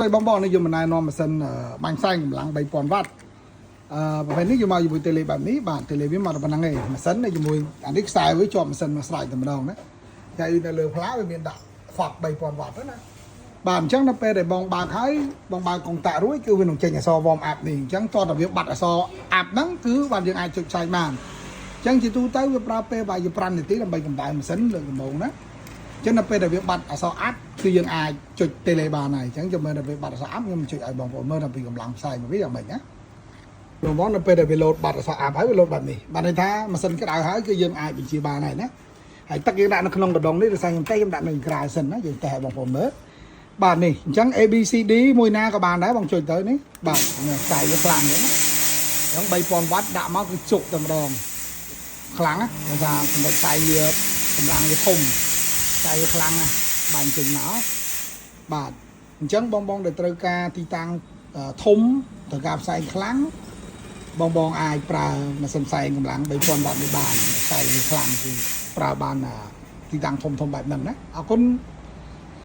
ហើយបងបងនេះយកមកណែនាំម៉ាស៊ីនបាញ់ផ្សែងកម្លាំង3000វ៉ាត់ប្រភេទនេះយកមកជាមួយ tele បែបនេះបាទ tele វាមកតែប៉ុណ្្នឹងឯងម៉ាស៊ីននេះជាមួយអានេះខ្សែវាជាប់ម៉ាស៊ីនមកស្រេចតែម្ដងណាតែនៅលើផ្លាវាមានដាក់ Fox 3000វ៉ាត់ណាបាទអញ្ចឹងដល់ពេលដែលបងបើកហើយបងបើកកុងតាក់រួចគឺវានឹងចេញអក្សរ warm up នេះអញ្ចឹងតោះតែវាបាត់អក្សរ up ហ្នឹងគឺបាទយើងអាចចុចផ្សាយបានអញ្ចឹងជាទូទៅវាប្រើពេលប្រហែលជា5នាទីដើម្បីកម្ដៅម៉ាស៊ីនលើកដំបូងណាអញ្ចឹងដល់ពេលដែលវាបាត់អក្សរ up គឺយើងអាចចុច tele បានហើយអញ្ចឹងចាំមើលដល់ពេលបាត់អក្សរ up ខ្ញុំចុចឲ្យបងប្អូនមើលដល់ពីកម្លាំងផ្សាយមកវាយ៉ាងម៉េចណាបងប្អូនដល់ពេលដែលវាលោតបាត់អក្សរ up ហើយវាលោតបែបនេះបានន័យថាម៉ាស៊ីនក្តៅហើយគឺយើងអាចបញ្ជាបានហើយណាហើយទឹកយើងដាក់នៅក្នុងកដុងនេះដោយសារខ្ញុំតេខ្ញុំដាក់នៅក្រៅសិនណាយើងតេឲ្យបងប្អូនមើលបាទនេះអញ្ចឹង A B C D មួយណាក៏បានដែរបងចុចទៅនេះបាទផ្សាយវាខ្លាំងហ្នឹងណាអញ្ចឹង3000វ៉ាត់ដាក់មកគឺជុកតែម្ដងខ្លាំងណាគេថាចំណុចផ្សាយវាកម្លាំងវាធំផ្សាយវាខ្លាំងណាបាញ់ចេញមកបាទអញ្ចឹងបងបងដែលត្រូវការទីតាំងធំត្រូវការផ្សែងខ្លាំងបងបងអាចប្រើម៉ាស៊ីនផ្សែងកម្លាំង3000វ៉ាត់នេះបានផ្សែងវាខ្លាំងគឺប្រើបានទីតាំងធំធំបែបហ្នឹងណាអរគុណ។